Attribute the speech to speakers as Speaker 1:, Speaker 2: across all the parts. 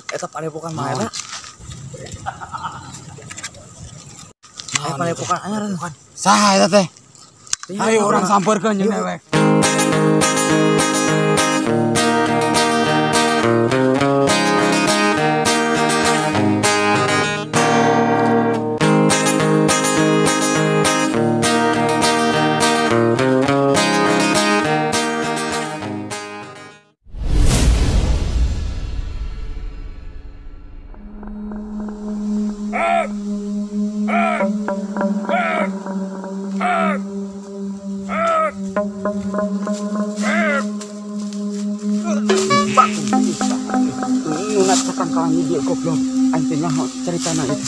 Speaker 1: Eta padepokan mah eta. Aya padepokan anyar bukan.
Speaker 2: Saha eta teh? Ayo urang sampeurkeun jeung dewek. Goblok, aing teh nyaho caritana itu.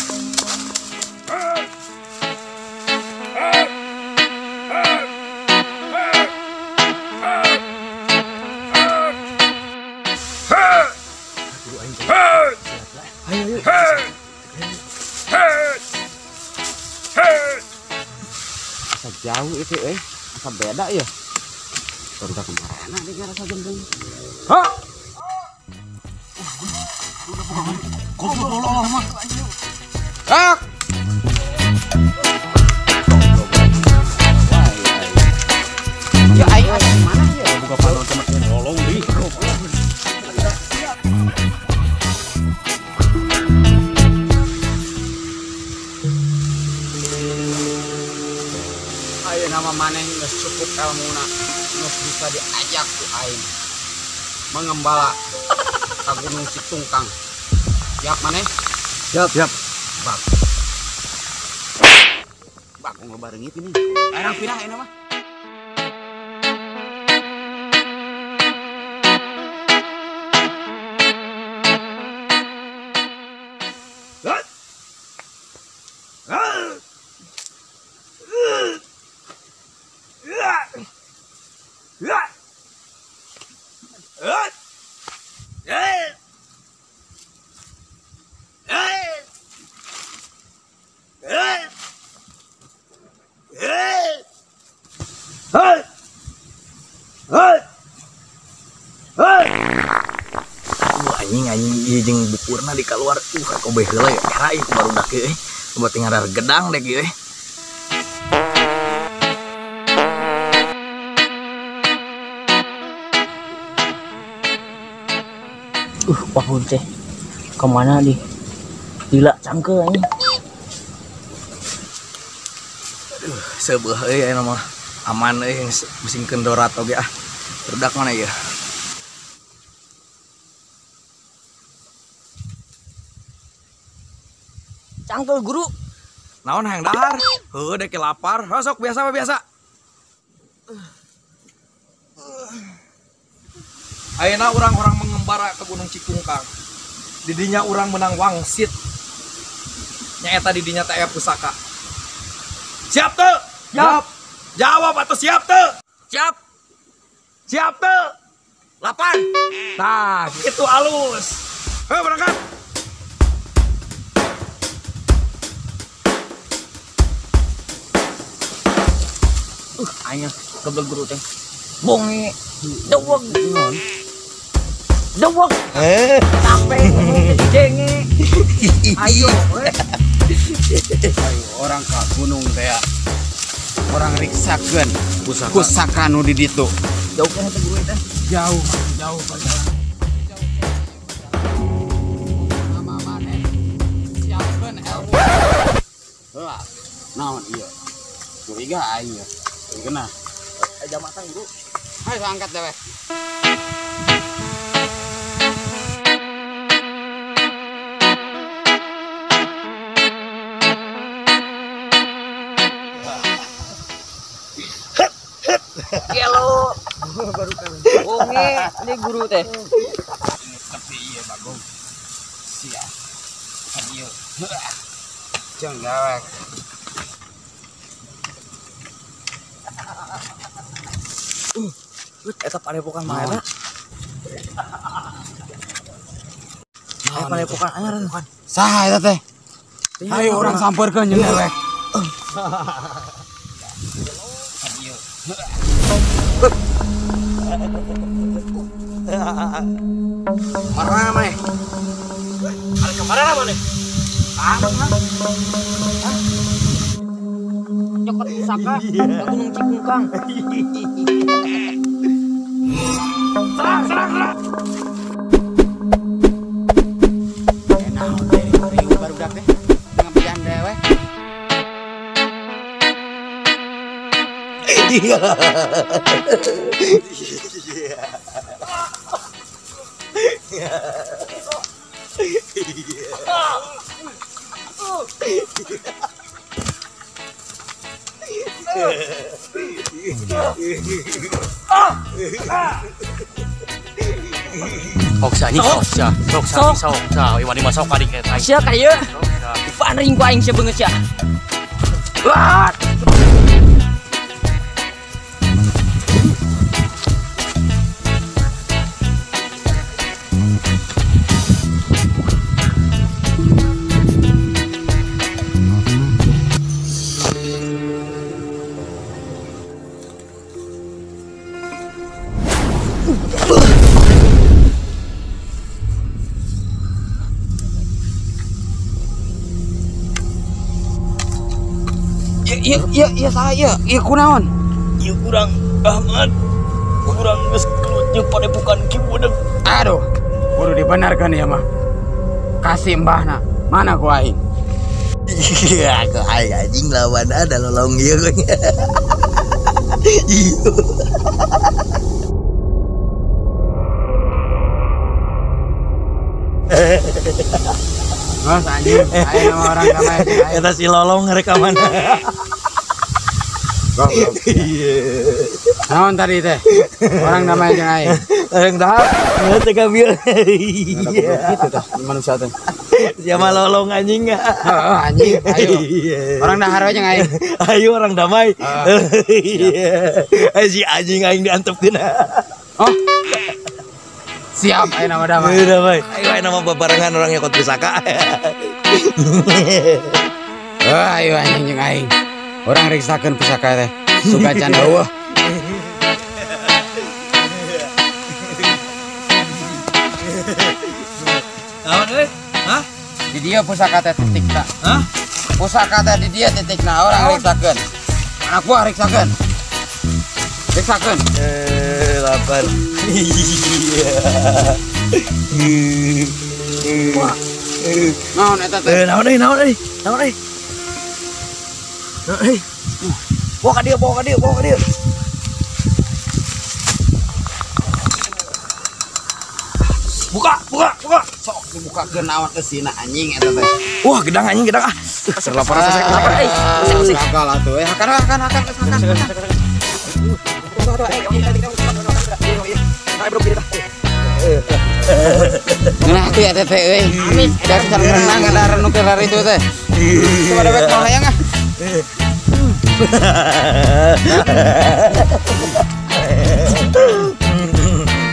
Speaker 1: Ayo, ayo.
Speaker 2: Asa jauh itu asa beda ya. Baru kemana nih rasa jengking.
Speaker 1: Hah?
Speaker 2: Goblok mah. Ah. Ya aing aya mana ya?
Speaker 3: Buka panon sama nolong di.
Speaker 2: Ayo nama maneh geus cukup elmuna, geus bisa diajak ku aing mengembala ka Gunung Citungkang. Siap maneh?
Speaker 3: Siap, siap.
Speaker 2: Bak. Bak ngebarengit ini. Arang pindah ini mah.
Speaker 1: Anjing anjing ieu jeung bukurna di kaluar kabeh heula ya era ieu barudak ieu euy tinggal gedang dek ieu.
Speaker 4: Wahun teh kemana di gila cangke anjing.
Speaker 1: Aduh seubeuh euy aya mah aman euy musingkeun dorat oge ah. Barudak mana ieu?
Speaker 4: Cangkel guru.
Speaker 1: Naon hayang dahar? Heuh dek lapar. Heuh sok biasa mah biasa. Ayeuna urang-urang mengembara ke Gunung Cikungkang. Didinya urang menang wangsit. Nyaeta didinya teh aya pusaka. Siap teu?
Speaker 4: Siap.
Speaker 1: Jawab atau siap teu?
Speaker 4: Siap.
Speaker 1: Siap teu?
Speaker 4: Lapar.
Speaker 1: Tah, kitu alus. Heuh berangkat.
Speaker 4: Aing goblok guru teh. Bonge, deweg, deweg. Sampai jenge. Ayo,
Speaker 2: ayo orang ka gunung teh. Orang riksakeun pusaka, pusaka nu di ditu.
Speaker 4: Jauh kan teh guru teh?
Speaker 2: Jauh, jauh perjalanan. Nama maneh siapkeun ilmu. Heula, naon ieu? Curiga aing ya. Kena.
Speaker 4: Aja matang guru.
Speaker 2: Ayo angkat dewek.
Speaker 4: Gelo. Bonge, ini guru teh.
Speaker 2: Tapi iya bagong. Siap. Ayo. Jeung dewek.
Speaker 1: Eta padepokan mah eta. Aya padepokan anyar bukan.
Speaker 2: Saha eta teh? Ayo urang sampeurkeun jeung dewek. Marah maneh.
Speaker 1: Arek ka mana maneh?
Speaker 2: Ah,
Speaker 4: nyokot pusaka ke Gunung Cikungkang.
Speaker 1: Serang, serang, serang.
Speaker 2: Naon teh riuh barudak teh. Ngepian dewe.
Speaker 3: Sok sia anjing sok sia. Sok sia sok sia. Iwan mah sok ka dieu aing.
Speaker 4: Sia ka dieu. Paring ku aing sia beungeut sia. Wah.
Speaker 2: Iya saya, iya kunaon?
Speaker 1: Iya kurang Ahmad, kurang geus kelut padepokan Ki Budeg.
Speaker 2: Aduh, kudu dibenarkan ya mah. Kasih mbahna, mana ku aing?
Speaker 5: Iya, ku aing anjing lawan ada lolong ieu. Iya.
Speaker 2: Mas anjing, aing sama orang damai.
Speaker 5: Eta si lolong rekaman.
Speaker 2: Naon tadi teh? Orang damai jeung aing.
Speaker 5: Orang dahar, teh kabil.
Speaker 2: Iya. Gitu tah manusia teh.
Speaker 5: Siapa lolong anjing?
Speaker 2: Heeh, anjing. Ayo. Orang dahar we jeung aing.
Speaker 5: Ayo orang damai. Iya. Si anjing aing diantepkeun.
Speaker 2: Oh. Siap aing nama damai.
Speaker 5: Damai. Ayo aing nama babarengan orang nyokot pusaka.
Speaker 2: Ayo anjing jeung aing. Orang riksakeun pusaka teh. Suka can eueuh.
Speaker 1: Naon euy? Hah?
Speaker 2: Di dieu pusaka teh titikna.
Speaker 1: Hah?
Speaker 2: Pusaka teh di dieu titikna orang riksakeun. Anak buah riksakeun. Riksakeun.
Speaker 5: Lapar. Iya.
Speaker 2: Wah. Naon eta teh?
Speaker 5: Naon euy, naon euy? Naon euy? Hei, bawa ka dia, bawa ka dia, bawa ka dia.
Speaker 1: Buka, buka, buka.
Speaker 2: Sok dibukakeun naon eusina anjing eta teh.
Speaker 1: Wah, gedang anjing, gedang ah. Lapar selesai, lapar euy.
Speaker 2: Usik, usik. Gagal atuh euy. Hakan, hakan, hakan, hakan. Ngeunah teh eta teh euy. Dasar berenang ada nu keur itu teh. Coba dewek mah hayang ah.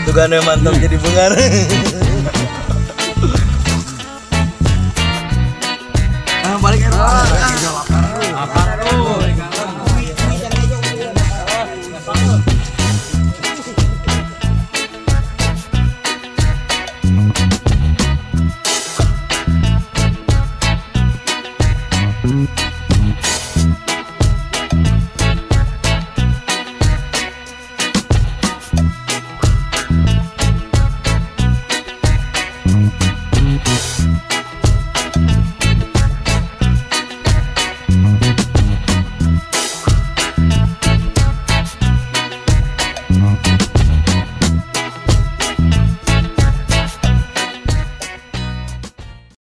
Speaker 5: Tuh kan mantap jadi bengar.
Speaker 1: Ah, balik ya.